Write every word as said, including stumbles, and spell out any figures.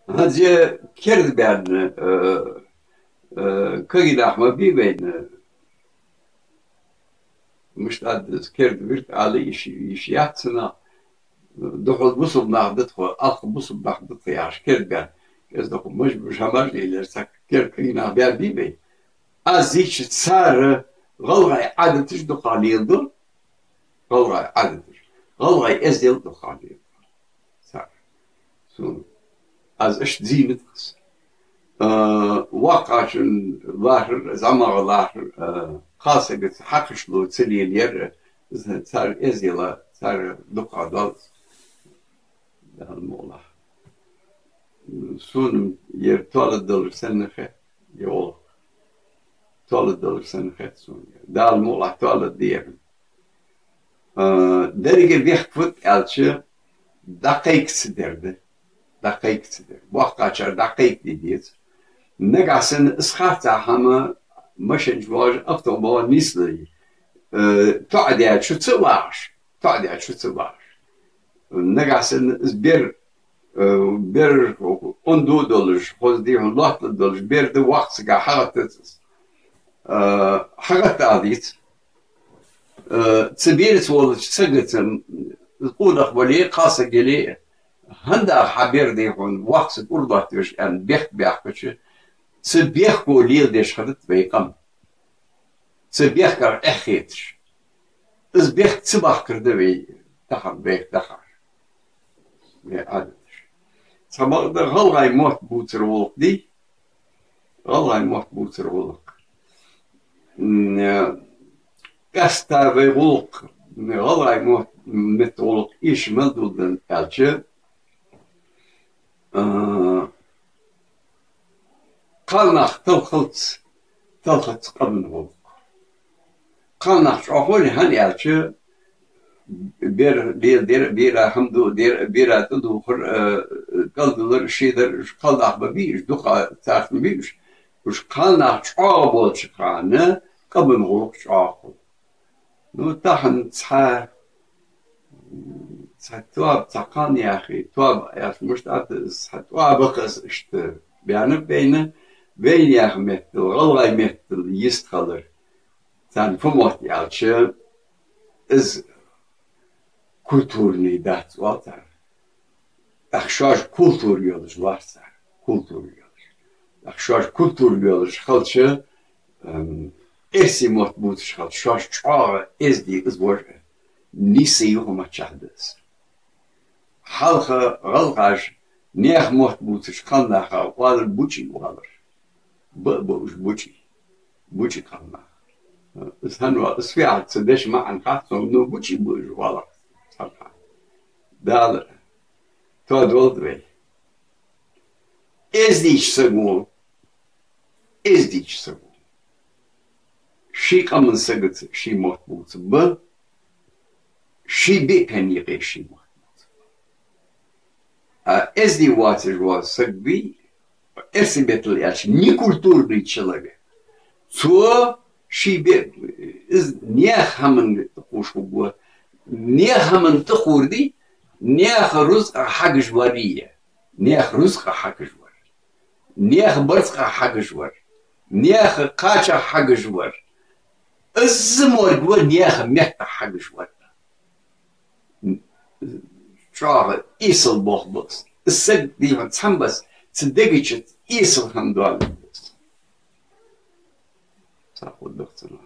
ХӀанз е керда баьнна, э, э, кагий нах ма бий вайна. Мишта да из, керда вирд ала йиш, йиш яц цунах. Духхьал бусалба нах да тхо, алхха бусалба нах да тхо яхаш, керда баьнна. Из да тхо маж-, маж-, маж лелар, цхьа керда кагий нах баь бий вай. Аз зийча цар гӀалгӀай Ӏадаташ дукха леладу, гӀалгӀай Ӏадаташ, гӀалгӀай эздел дукха леладу цар. Сона аз иштта зийнад-кх аз. А, воккхачун лархӀар, зӀамагӀа лархӀар, а, кхалсагаца хьакхашло ца лелаяр, цар эздел, цар дукха долаш. Дала мукъ лахь. Сона ер тоаладалар санна хет, ер гӀулакх. Тоаладалар санна хет сона ер. Дала мукъ лахь, тоаладу ер. А, деррига бехк фуд аьлча, дӀакхайка ца дар да. ДӀакхайка ца дар. Боккхачар дӀакхайкаде деза. Нагахь санна из харцахьа хӀама, машен чу воагӀаш, автобус боагӀаш нийслой, э, тоӀадаьча ца вагӀаш, тоӀадаьча ца вагӀаш. Нагахь санна из бер, э, бер онда долаш, хоза дий хьона лоаттадолаш бер да, воккхача сага хьагӀаттац из. Э, хьагӀатта ала деза. Э, цу бераца волча сагаца, м, къонах вале, кхалсаг яле, хӀана да хьа бер дий хьона, воккха саг ура лоаттавеш аьнна, бехк баьккхача, цу бехко леладеш хиннад вай къам. Цу бехках эхь хеташ. Из бехк ца бахкар да вай тахан бехк дахар. Вай Ӏадаташ. Цхьабакъда гӀалгӀай мотт бувцар гӀулакх дий, гӀалгӀай мотт бувцар гӀулакх. М, э, къаьстта вай гӀулакх, гӀалгӀай мотт, метта гӀулакх эша мел дулдан аьлча, э, кхалнах талхалц, талхац къаман гӀулакх. Кхалнах чӀоагӀа хул, хӀана аьлча, бер, бер, бер, бера хӀама ду, бер, бера тӀадувхар, э, кӀалдалар, шедар, уж кхалнах ма бий уж, дукха царца ма бий уж. Уж кхалнах чӀоагӀа болча хана къаман гӀулакх чӀоагӀа хул. Ну, тахан цхьа, цхьа тоаба, цхьа кхалнах яхе, тоаба яхаш мишта да, цхьа тоаба кхы аз иштта баьннаб вайна, вайна яха меттала, гӀалгӀай меттала йистхилар. Царна фу мотт аьлча, из культурный дац оал цар. ТӀаккха шоаш культура йолаш лоархӀ цар. Культура йолаш. ТӀаккха шоаш культура йолаш хилча, ам, эрсий мотт бувцаш хилча, шоаш чӀоагӀа эздий из вож. Нийса юха маччахь да из. Хьалха гӀалгӀаша наьха мотт бувцача кхалнаха оалар бучи оалар. Ба а ба уж бучи. Бучи кхалнах. Из хӀана оал, из фу яхар, цу деша маӀан хац сона, ну, бучи ба уж оалар. Дала тоадолда вай. Эздийча саго, эздийча саго ший къаман сагаца ший мотт бувца ба, ший биъ пен юкъе ший мотт бувца. А эздий воацаш вола саг вий, эрсий меттала аьлча, некультурный человек. Цо ший биъ, из наьха хӀаман тӀакхувш хургва, наьха хӀаман тӀахур дий, наьха рузкъах хьегаш вар из. Наьха рузкъах хьегаш вар. Наьха барзкъах хьегаш вар. Наьха кхачах хьегаш вар. Из морг ва наьха меттах хьегаш вар. ЧӀоагӀа эсала болх ба из. Из саг дий хьона цхьан беса цу дега чу эсала хӀама доаладу из. Цхьа хӀама да-кх цунах.